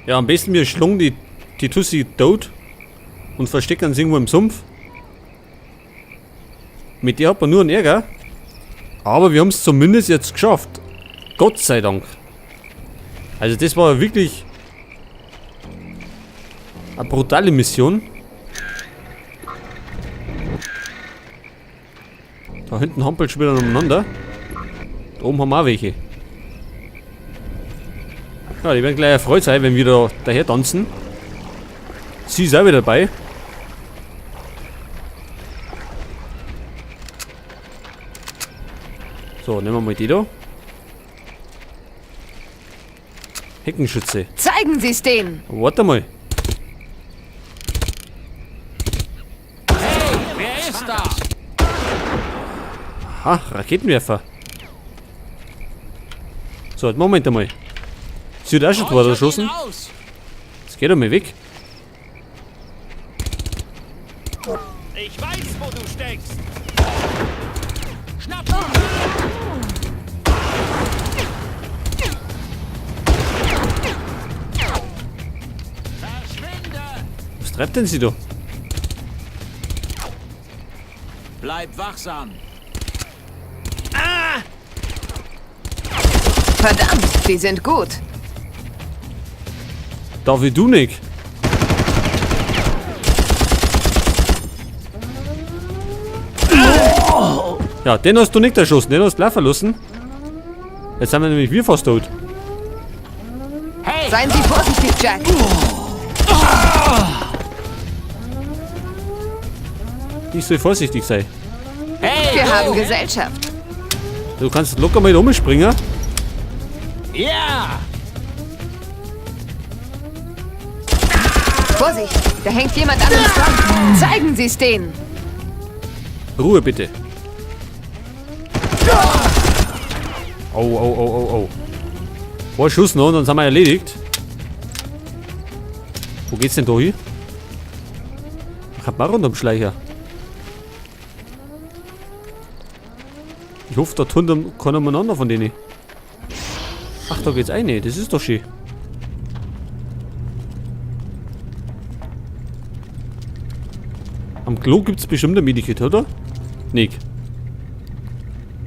Ja, am besten wir schlagen die Tussi tot und verstecken sie irgendwo im Sumpf. Mit der hat man nur einen Ärger. Aber wir haben es zumindest jetzt geschafft. Gott sei Dank. Also das war wirklich eine brutale Mission. Da hinten hampelt schon wieder umeinander. Da oben haben wir auch welche. Ja, die werden gleich erfreut sein, wenn wir da daher tanzen. Sie ist auch wieder dabei. So, nehmen wir mal die da. Heckenschütze. Zeigen Sie es denen! Warte mal. Hey, wer ist da? Aha, Raketenwerfer. So, jetzt Moment einmal. Sie hat auch schon zwei erschossen. Jetzt geht er mal weg. Ich weiß, wo du steckst. Schnapp ihn! Verschwinde! Was treibt denn sie da? Bleib wachsam. Verdammt, die sind gut. Darf ich du nicht? Ja, den hast du nicht erschossen, den hast du laufen lassen. Jetzt sind wir nämlich wir fast tot. Hey! Seien Sie vorsichtig, Jack. Ich soll vorsichtig sein. Hey! Wir haben Gesellschaft. Du kannst locker mal rumspringen. Ja! Vorsicht, da hängt jemand an uns dran. Zeigen Sie es denen. Ruhe bitte. Au, au, au, au, au. Ein Schuss noch und dann sind wir erledigt. Wo geht's denn da hin? Ich hab mal Rundumschleicher. Ich hoffe, da tun keiner umeinander von denen. Ach, da geht's rein. Das ist doch schön. Am Klo gibt's bestimmt ein Medikit, oder? Nick.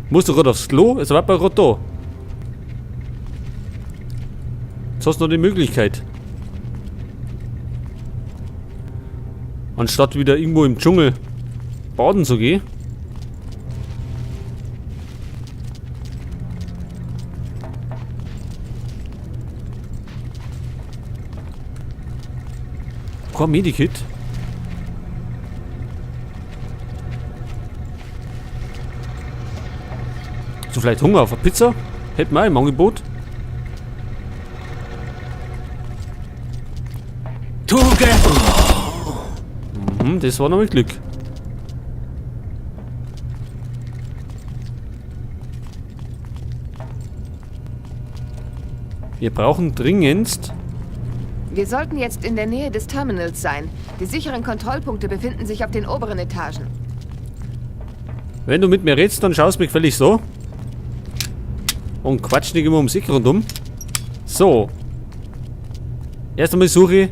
Musst du grad aufs Klo? Es war bei grad da. Jetzt hast du noch die Möglichkeit. Anstatt wieder irgendwo im Dschungel baden zu gehen. Kein Medikit. So, vielleicht Hunger auf eine Pizza? Hätten wir auch im Angebot. Tuge! Das war noch mit Glück. Wir brauchen dringendst... Wir sollten jetzt in der Nähe des Terminals sein. Die sicheren Kontrollpunkte befinden sich auf den oberen Etagen. Wenn du mit mir redest, dann schaust du mich gefällig so. Und quatsch nicht immer ums Eck rundum. So. Erst einmal suche ich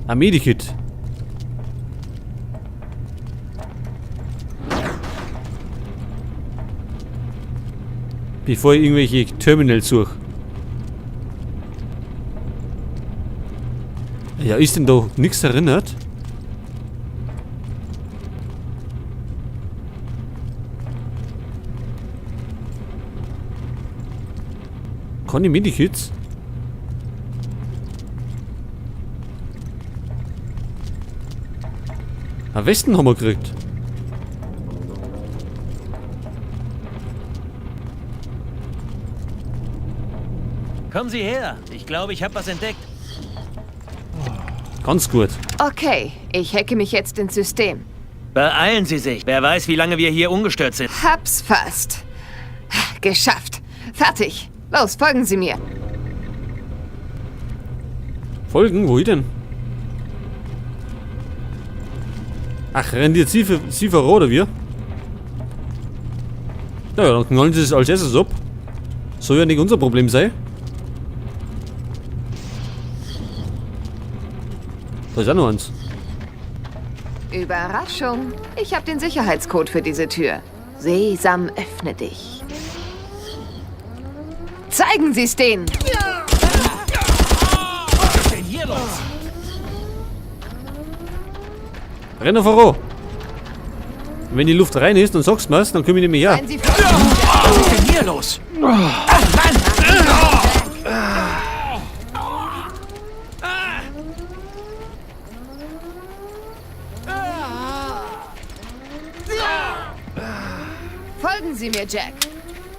ein Medikit. Bevor ich irgendwelche Terminals suche. Ja, ist denn da nichts erinnert? Keine Medikits? Ein Westen haben wir gekriegt. Kommen Sie her. Ich glaube, ich habe was entdeckt. Ganz gut. Okay, ich hacke mich jetzt ins System. Beeilen Sie sich. Wer weiß, wie lange wir hier ungestört sind. Hab's fast. Geschafft. Fertig. Los, folgen Sie mir. Folgen? Wohin denn? Ach, rennt jetzt Sie vor, oder wir? Ja, dann knallen sie es als erstes ab. Soll ja nicht unser Problem sein. Da ist auch noch eins. Überraschung. Ich habe den Sicherheitscode für diese Tür. Sesam, öffne dich. Zeigen Sie es denen! Was ist denn hier los? Renn voran! Wenn die Luft rein ist, dann sagst du mir's, dann komm ich nicht mehr her. Seien Sie vorsichtig, Jack. Was ist denn hier los? Folgen Sie mir, Jack.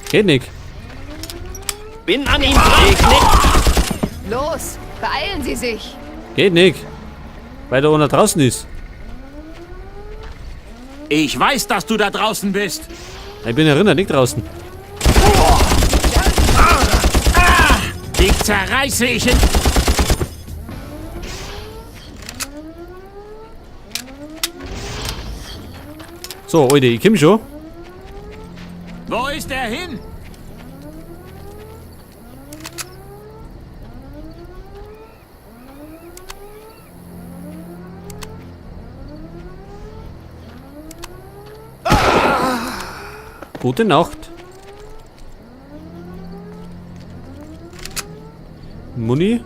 Geht nicht. Bin an ihm dran. Los, beeilen Sie sich. Geht nicht. Weil da einer draußen ist. Ich weiß, dass du da draußen bist. Ich bin erinnert, nicht draußen. Dich zerreiße ich in... So, Alter, ich komm schon. Wo ist er hin? Gute Nacht. Muni.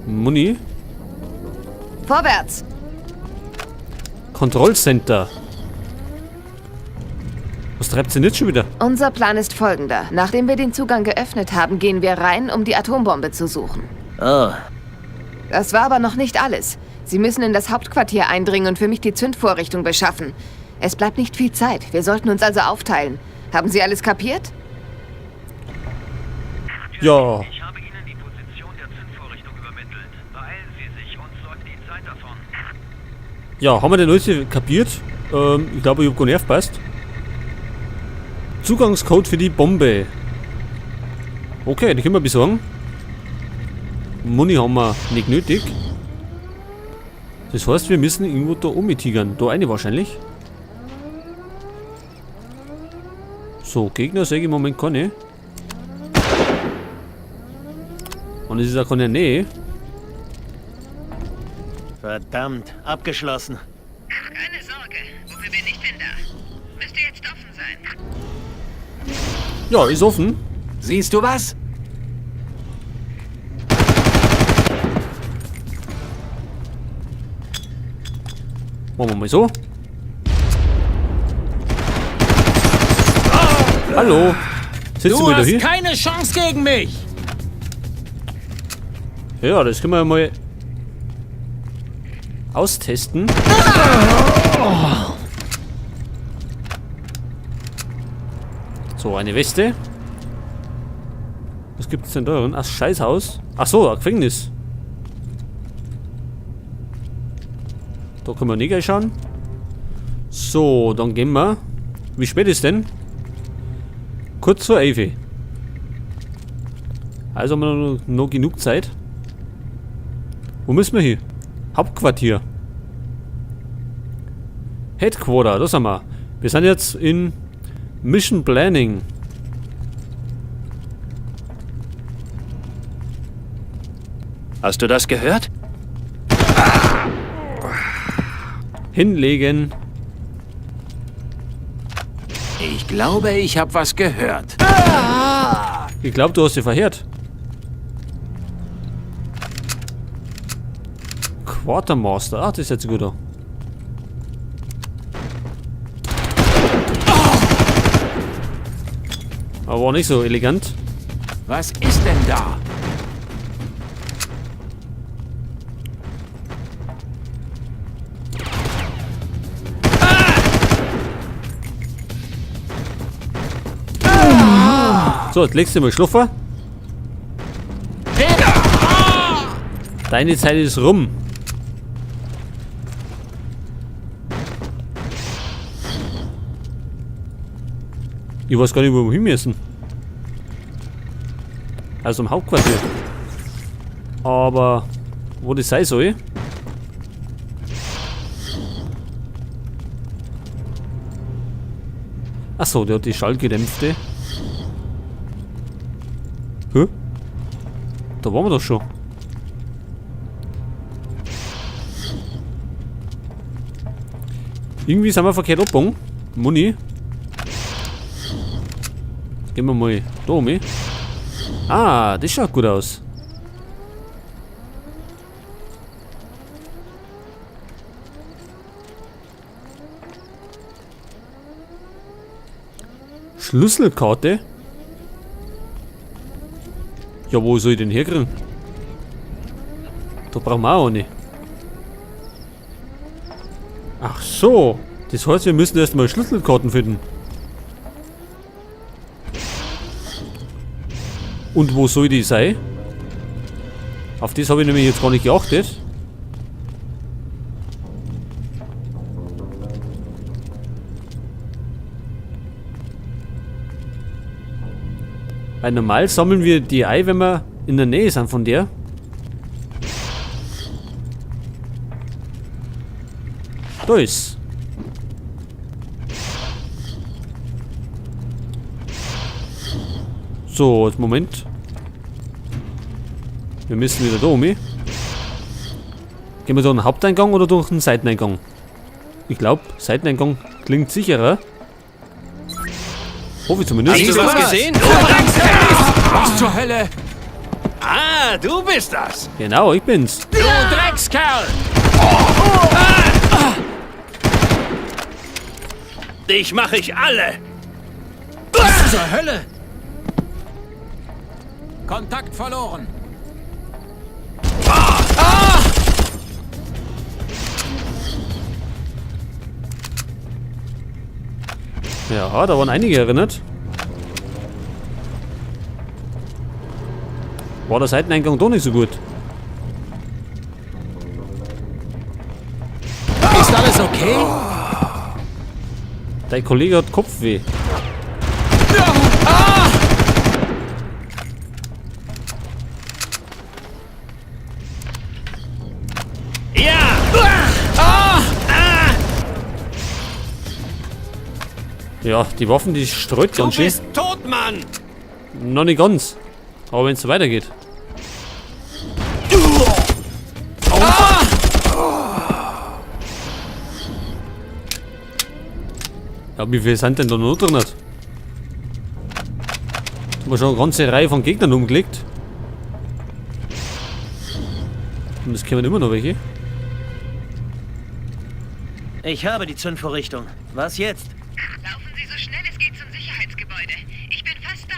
Muni. Vorwärts. Kontrollcenter. Was treibt sie denn jetzt schon wieder? Unser Plan ist folgender. Nachdem wir den Zugang geöffnet haben, gehen wir rein, um die Atombombe zu suchen. Oh, Das war aber noch nicht alles. Sie müssen in das Hauptquartier eindringen und für mich die Zündvorrichtung beschaffen. Es bleibt nicht viel Zeit. Wir sollten uns also aufteilen. Haben Sie alles kapiert? Ja. Ich habe Ihnen die Position der Zündvorrichtung übermittelt. Beeilen Sie sich uns läuft die Zeit davon. Ja, haben wir denn alles kapiert? Ich glaube, ich hab gar nicht aufgepasst. Zugangscode für die Bombe. Okay, die können wir besorgen. Muni haben wir nicht nötig. Das heißt, wir müssen irgendwo da umtigern. Da eine wahrscheinlich. So, Gegner sehe ich im Moment keine. Und es ist auch keine Nähe. Verdammt, abgeschlossen. Keine Sorge. Wofür bin ich denn da? Müsste jetzt offen sein. Ja, ist offen. Siehst du was? Machen wir mal so. Hallo. Sitzen Du wir da hast hier? keine Chance gegen mich. Ja, das können wir ja mal austesten. So, eine Weste. Was gibt's denn da drin? Ach, Scheißhaus. Ach so, ein Gefängnis. Da können wir nicht gleich schauen. So, dann gehen wir. Wie spät ist denn? Kurz vor 11. Also haben wir noch genug Zeit. Wo müssen wir hin? Hauptquartier. Headquarter, da sind wir. Wir sind jetzt in Mission Planning. Hast du das gehört? Hinlegen. Ich glaube, ich habe was gehört. Ich glaube, du hast dich verhört. Quartermaster. Ah, das ist jetzt gut. Da. Aber war nicht so elegant. Was ist denn da? So, jetzt legst du mal schlafen. Deine Zeit ist rum. Ich weiß gar nicht, wo wir hin müssen. Also im Hauptquartier. Aber wo das sein soll? Achso, der hat die Schallgedämpfte. Hä? Da waren wir doch schon. Irgendwie sind wir verkehrt abgebogen. Muni. Gehen wir mal da um. Ah, das schaut gut aus. Schlüsselkarte? Ja, wo soll ich denn herkriegen? Da brauchen wir auch eine. Ach so. Das heißt, wir müssen erstmal Schlüsselkarten finden. Und wo soll die sein? Auf das habe ich nämlich jetzt gar nicht geachtet. Weil normal sammeln wir die ein, wenn wir in der Nähe sind von der. Da ist. So, jetzt Moment. Wir müssen wieder da um. Gehen wir durch den Haupteingang oder durch den Seiteneingang? Ich glaub, Seiteneingang klingt sicherer. Hoffe ich zumindest. Hast du was gesehen? Was zur Hölle? Ah, du bist das! Genau, ich bin's. Du Dreckskerl! Dich mache ich alle! Was zur Hölle? Kontakt verloren. Ja, da waren einige erinnert. War der Seiteneingang doch nicht so gut. Ist alles okay? Dein Kollege hat Kopfweh. Ja! Ja, die Waffen, die streut Du ganz schön. bist tot, Mann! Noch nicht ganz. Aber wenn's so weitergeht. Ja, wie viel sind denn da noch drin? Haben wir schon eine ganze Reihe von Gegnern umgelegt. Und es kommen immer noch welche. Ich habe die Zündvorrichtung. Was jetzt? Laufen Sie so schnell es geht zum Sicherheitsgebäude. Ich bin fast da.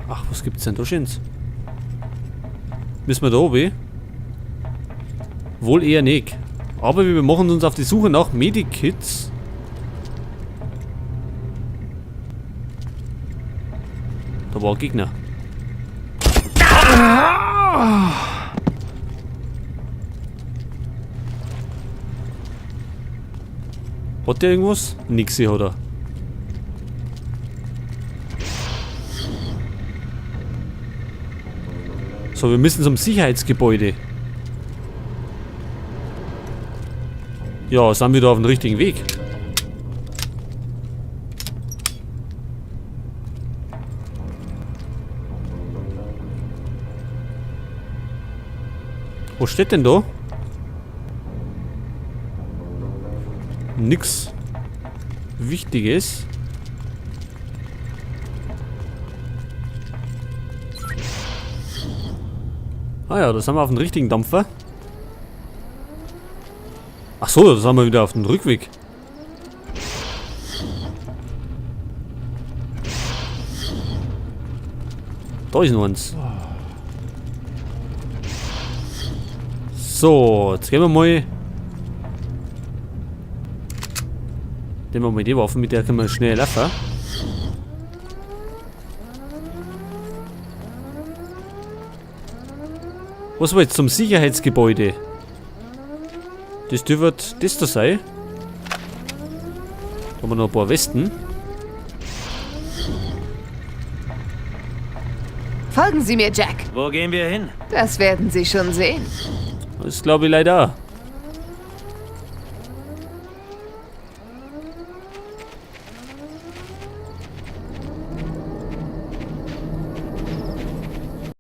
Ach, was gibt's denn da Schönes? Müssen wir da oben? Wohl eher nicht. Aber wir machen uns auf die Suche nach Medikits. Da war ein Gegner. Hat der irgendwas? Nix hier, hat er. So, wir müssen zum Sicherheitsgebäude. Ja, sind wir da auf dem richtigen Weg? Was steht denn da? Nix Wichtiges. Ah ja, da sind wir auf dem richtigen Dampfer. Ach so, da sind wir wieder auf dem Rückweg. Da ist noch eins. So, jetzt gehen wir mal. Nehmen wir mal die Waffe, mit der können wir schnell laufen. Was war jetzt zum Sicherheitsgebäude? Das dürfte das da sein. Da haben wir noch ein paar Westen. Folgen Sie mir, Jack. Wo gehen wir hin? Das werden Sie schon sehen. Das glaube ich leider auch.